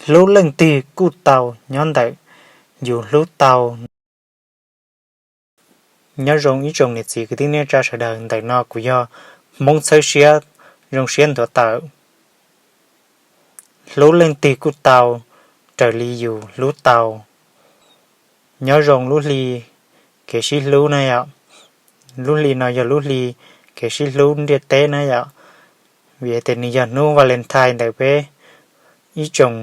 Hlub leej twg kuj tau nyob ntawm yus hlub tau. Nyob zoo ib tsoom niam txiv kwv tij neej tsa sawv daws, ntawm no kuv yog Hmoob txhawb siab, zoo siab nthuav tawm. Hlub leej twg kuj tau raws li yus hlub tau. Nyob zoo lub hli kev sib hlub na yom. Lub hli no yog lub hli kev sib hlub ntiaj teb na yom, vim tias nws yog hnub Valentine ntawm peb ib tsoom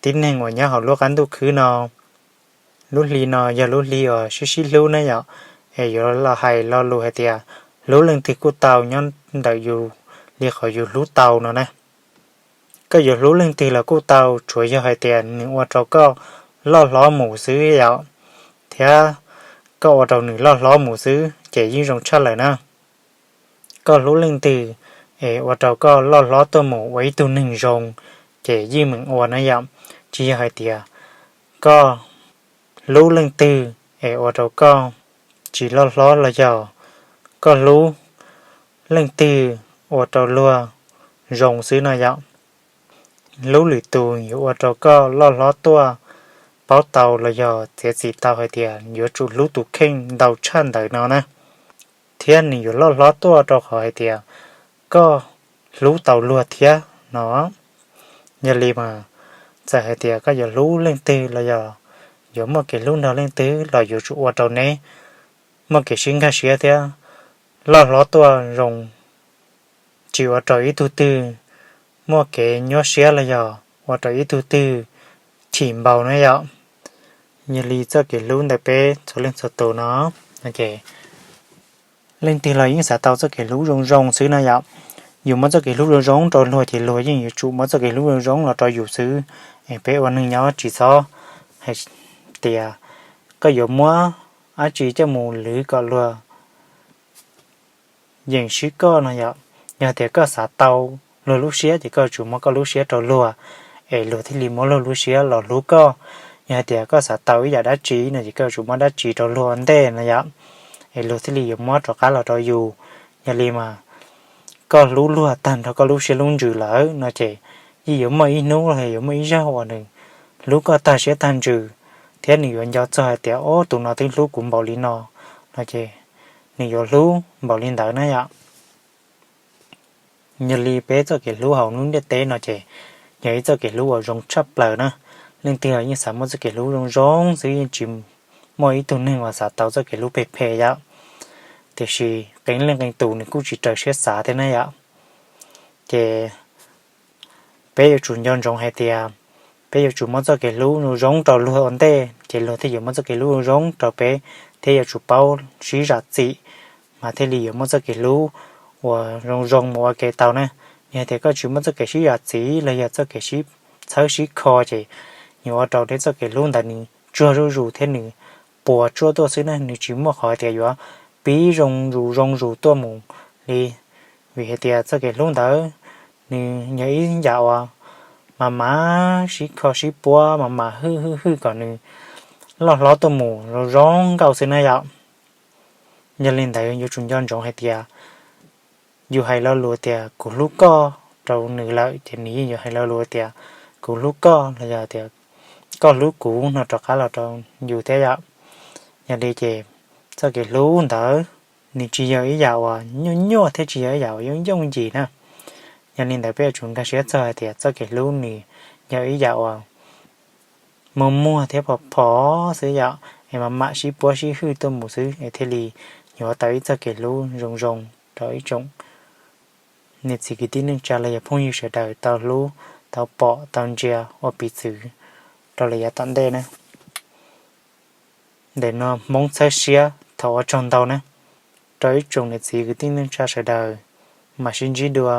tib neeg uas nyob hauv lub qab ntuj khwb no. Lub hli no yog lub hli uas sib sib hlub na yom, es yuav los hais lo lus hais tias hlub leej twg kuj tau nyob ntawm yus li qhov yus hlub tau no na. Koj yuav hlub leej twg los kuj tau, tsuav yog hais tias nws ua rau koj loj hlob mus xwb yom, thiab koj ua rau nws loj hlob mus xwb ces yeej zoo tshaj lawm na. Koj hlub leej twg es ua rau koj loj hlob tuaj mus ua ib tug neeg zoo ces yeej meem ua na yom. Tsis yog hais tias koj hlub leej twg es ua rau koj tsis loj hlob los yog koj hlub leej twg ua rau luag zoo xwb no yom. Hlub lwm tus yuav ua rau koj loj hlob tuaj, paub tau los yog txiav txim tau hais tias yuav tsum hlub tus kheej ntau tshaj ntawd no na, thiab nws yuav loj hlob tuaj rau qhov hais tias koj hlub tau luag thiab no. Yog li mas txawm hais tias koj yuav hlub leej twg los yog yuav muaj kev hlub nrog leej twg los yuav tsum ua rau neb muaj kev sib nkag siab thiab loj hlob tuaj zoo, tsis ua rau ib tug twg muaj kev nyuaj siab los yog ua rau ib tug twg chim npau na yom. Yog li txoj kev hlub ntawm peb txhua leej txhua tus no, leej twg los yeej xav tau txoj kev hlub zoo zoo xwb na yom. Yus muab txoj kev hlub zoo zoo rau luag ces luag yeej yuav tsum muab txoj kev hlub zoo zoo los rau yus xwb. Es peb ua neeg nyob tsis txhob hais tias koj yuav muab dab tsi coj mus lwv kom luag yeem sib koj no yom. Yog tias koj xav tau luag lub siab ces koj yuav tsum muab koj lub siab rau luag, es luag thiaj li muab luag lub siab los hlub koj. Yog hais tias koj xav tau ib yam dab tsi no ces koj yuav tsum muab dab tsi rau luag ua ntej no yom, es luag thiaj li yuav muab rov qab los rau yus. Yog li mas koj hlub luag tag nrho koj lub siab lub ntsws lawm no ces yeej yuav muaj ib hnub los yuav muaj ib zaug uas nws hlub koj tag siab tag ntsws, thiab nws yuav nco txog hais tias, ob, tus no twb hlub kuv npaum li no, no ces nws yuav hlub npaum li ntawd na yom. Yog li peb txoj kev hlub hauv lub ntiaj teb no ces yog ib txoj kev hlub uas zoo tshaj plaws na. Leej twg los yeej xav muaj txoj kev hlub zoo zoo xwb, yeej tsis muaj ib tug neeg uas xav tau txoj kev hlub phem phem yom. Tiam sis qee leej qee tus nws kuj tsis raws siab xav thiab na yom. Ces peb yuav tsum nco ntsoov hais tias peb yuav tsum muab txoj kev hlub zoo zoo rau luag ua ntej ces luag thiaj yuav muab txoj kev hlub zoo zoo rau peb, thiab yuav tsum paub sib zam txim mas thiaj li yuav muaj txoj kev hlub uas zoo zoo mus ua ke tau na. Yog tias koj tsis muaj txoj kev sib zam txim los yog txoj kev sib txhawb sib kho ces nws ua rau neb txoj kev hlub ntawd nws tsuag zuj zus thiab nws puas tsuaj tuaj xwb na, nws tsis muaj qhov tias yuav pib zoo zus zoo zus tuaj mus li. Vim hais tias txoj kev hlub ntawd nws yog ib yam uas mas mas sib kho sib puab mas mas hwj hwj hwj kom nws loj hlob tuaj mus zoo zoo nkauj xwb na yom. Yog li ntawd yuav tsum nco ntsoov hais tias yus hais lo lus tias kuv hlub koj rau nws lawm ces nws yeej yuav hais lo lus tias kuv hlub koj los yog tias koj hlub kuv no rov qab los rau yus thiab yom. Yog li ces txoj kev hlub ntawd nws tsis yog ib yam uas nyuaj nyuaj thiab tsis yog ib yam uas yooj yooj yim na. Yog li ntawd peb yuav tsum nkag siab txog hais tias txoj kev hlub nws yog ib yam uas muag muag thiab phom phom xwb yom, es mas mam sib puab sib hwj tuaj mus xwb es thiaj li yuav tau ib txoj kev hlub zoo zoo rau ib tsoom niam txiv kwv tij neej tsa los yog phooj ywg sawv daws tau hlub, tau pom, tau ntsia ua piv txwv rau lawm yav tom ntej na. Ntawm no Hmoob txhawb siab thov ua tsaug ntau na, rau ib tsoom niam txiv kwv tij neej tsa sawv daws, mam sib ntsib dua